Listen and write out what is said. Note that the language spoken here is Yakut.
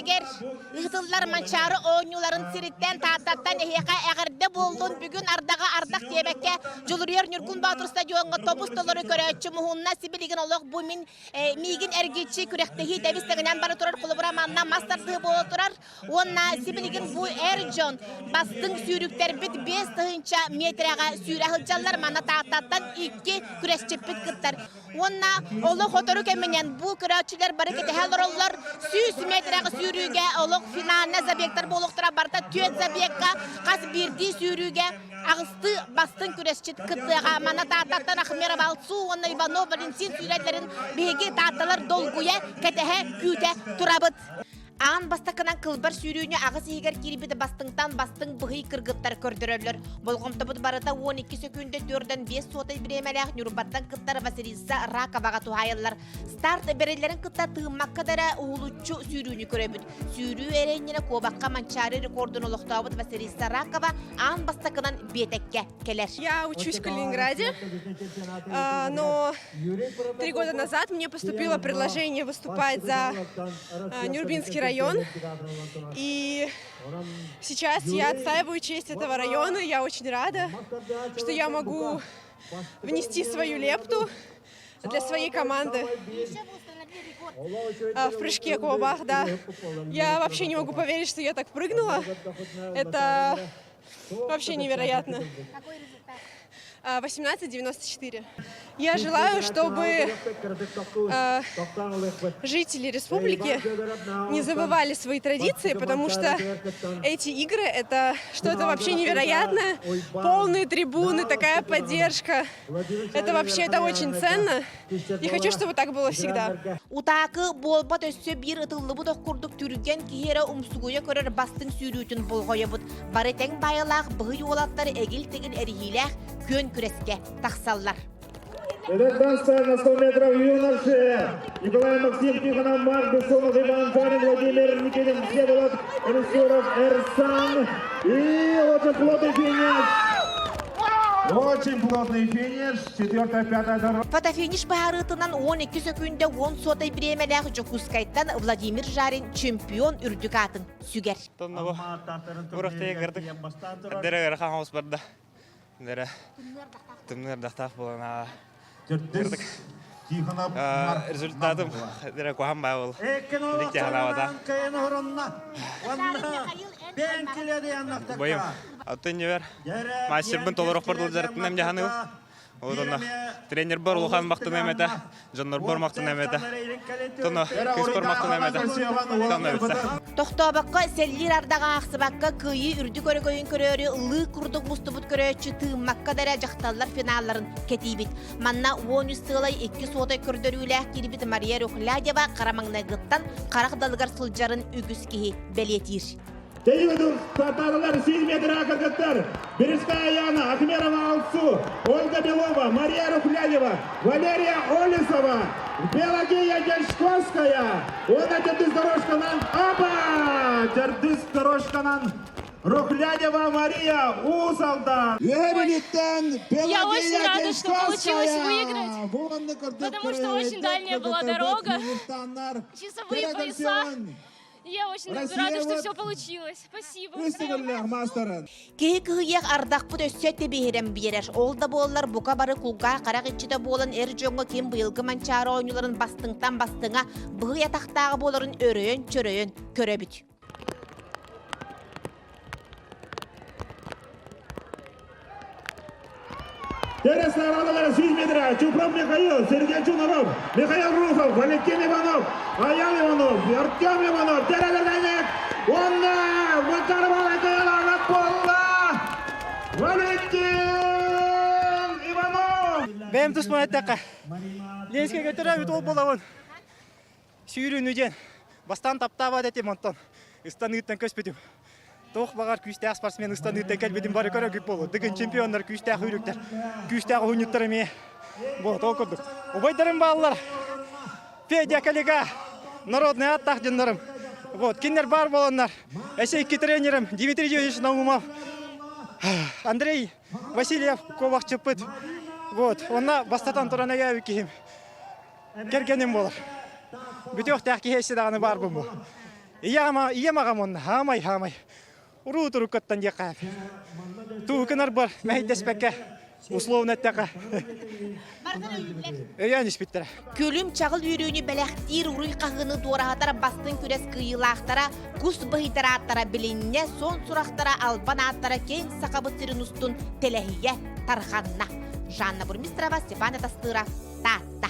сиригэр ыытыллар Манчаары оонньууларын сириттэн Тааттаттан эһиэхэ эҕэрдэ буоллун. Бүгүн ардаҕа ардах диэбэккэ Дьулуруйар Ньургун Боотур стадиоҥҥа тобус толору көрөөччү муһунна. Сибилигин олох бу мин миигин эргиччи күрэхтэһии тэбис тэҥинэн бара турар. Холобура манна мас тардыы буола турар. Уонна сибилигин бу эр дьон бастыҥ сүүрүктэрбит 5000 миэтэрэҕэ сүүрэ сылдьаллар. Манна Тааттаттан икки күрэсчиппит кыттар. Уонна олох сотору кэминэн бу көрөөччүлэр бары кэтэһэ олороллор. 100 миэтэрэҕэ сүүрүүгэ олох финальнай забегтар буолуохтара. Барыта түөрт забегка хас биирдии сүүрүүгэ аҕыстыы бастыҥ күрэсчит кыттыаҕа. Манна Тааттаттан Ахмеров Алсу уонна Иванов Валентин сүүрэллэрин биһиги таатталар долгуйа, кэтэһэ, күүтэ турабыт. Аан бастакынан кылбар сүүрүүнү аҕыс иһигэр киирбит бастыҥтан бастыҥ быһый кыргыттар көрдөрөллөр. Болҕомтобут барыта 12 сөкүүндэ төрдөн 5 суотай бириэмэлээх Ньурбаттан кыттар Василиса Раковаҕа туһаайаллар. Старт бэриллэрин кытта тыыммакка да эрэ уһулуччу сүүрүүнү көрөбүт. Сүүрүү эрэ иннинэ куобахха Манчаары рекордун олохтообут Василиса Ракова аан бастакынан биэтэккэ кэлэр. Я учусь в Калининграде, но 3 года назад мне поступило предложение выступать за Нюрбинский район. И сейчас я отстаиваю честь этого района. Я очень рада, что я могу внести свою лепту для своей команды в прыжке куобах, да. Я вообще не могу поверить, что я так прыгнула. Это вообще невероятно. 18,94. Я желаю, чтобы жители республики не забывали свои традиции, потому что эти игры — это что-то вообще невероятное. Полные трибуны, такая поддержка. Это вообще это очень ценно. И хочу, чтобы так было всегда. Утаакы буолбат өссө биир ытыллыбыт ох курдук түргэн киһи эрэ умсугуйа көрөр бастыҥ сүүрүүтүн болҕойобут. Бары тэҥ баайалаах быһый уолаттар эгил-тэгил эриһиилээх күөн күрэскэ тахсаллар. Этот на 100 метров юноши. Николай Максим Тихонов, Марк Бессонов, Иван Фарин, Владимир Никитин, Всеволод Русуров, Эрсан. И очень плотный финиш. Очень плотный финиш. Четвертая, пятая дорога. Фотофиниш баһарыытынан 12 сөкүүндэ 10 суотай бириэмэлээх Дьокуускайтан Владимир Жарин чемпион үрдүк аатын сүгэр. Тонна урахтыйа кырдык. Дere ыарахан хаус барда. Дere тымныр дахтаах буолан Кырдык. Результатым дere куһаҕан баа буол. Дикте ханаабата. Бойум. Аттын ньүбэр мастербын толорохпор дылдьарыттынам дьаһаныгым. Онно тренербор улахан махтаныам этэ, дьоннорбор махтаныам этэ. Тоно кыыспар махтаныам этэ. Тонно бүтсэ. Тохтообокко сэллиир ардаҕа аахсыбакка кыайыы үрдүк өрөгөйүн көрөөрү лыы курдук мустубут көрөөччү тыыммакка да эрэ дьахталлар финалларын кэтиибит. Манна 13 сыалай икки суотай көрдөрүүлээх киирбит Мария Рухлядева хара маҥнайгыттан харах далыгар сылдьарын үгүс киһи бэлиэтиир. Тэйиудун стартаалар 8 метр кыргыттар. Бережская Яна, Ахмерова Алсу, Ольга Белова, Мария Рухлядева, Валерия Олесова, Пелагея Дячковская. Уонна төрдүс дорожканан Аба! Төрдүс дорожканан Рухлядева Мария Уус-Алдан. Я очень рада, что получилось выиграть, потому что очень дальняя была дорога, часовые пояса. Я очень рада, что все получилось. Спасибо. Киһи кыһыйыах ардахпыт өссө тэбиһирэн биэрэр. Ол да буоллар бука бары кулгаах харах иччитэ буолан эр дьоҥҥо ким быйылгы Манчаары оонньууларын бастыҥтан бастыҥа быһый атахтааҕа буоларын өрөйөн-чөрөйөн көрөбүт. Терес Нарадовара 100 метра. Чупров Михаил, Сергей Чунаров, Михаил Рухов, Валентин Иванов, Аял Иванов, Артем Иванов, Терелерденек, Онна, Ватарвала Полла, Валентин Иванов! Бэйэм туспан эттэххэ, Ленскэйгэ төрөөбүт уол буолабын. Сүүрүүнү диэн бастаан таптаабат этим, онтон ыстаныыттан көспүтүм. Туох баҕар күүстээх спортсмен ыстаныыттан кэлбитин бары көрөгүт буолуо. Дыгын чемпионнар, күүстээх үүрүктэр, күүстээх уһунньуттар эмиэ буолуо ол курдук. Убайдарым бааллар. Федя Калига, народный ааттаах дьоннорум. Вот, кинилэр баар буоланнар. Эсэ икки тренерим Дмитрий Юрьевич Наумов, Андрей Васильев куобахчыппыт. Вот, онно бастатан туран өйөөбүт киһим. Кэргэним буолар. Бүтүөхтээх киһи өссө даҕаны баарбын бу. Ийэм аҕам уонна хаамай хаамай уруу туруккаттан диэххэ туу гынарбар мэһэйдэспэккэ условно эттэххэ өйөөн испиттэрэ. Күлүм чаҕыл үөрүүнү бэлэхтиир уруй хаһыыны дуораһатар бастыҥ күрэс кыайыылаахтара, кус быһыйтар ааттара билиннэ, сон сурахтара албан ааттара киэҥ Сахабыт сирин устун тэлэһийэ тарҕанна. Жанна Бурмистрова, Степан Атастыров, Таатта.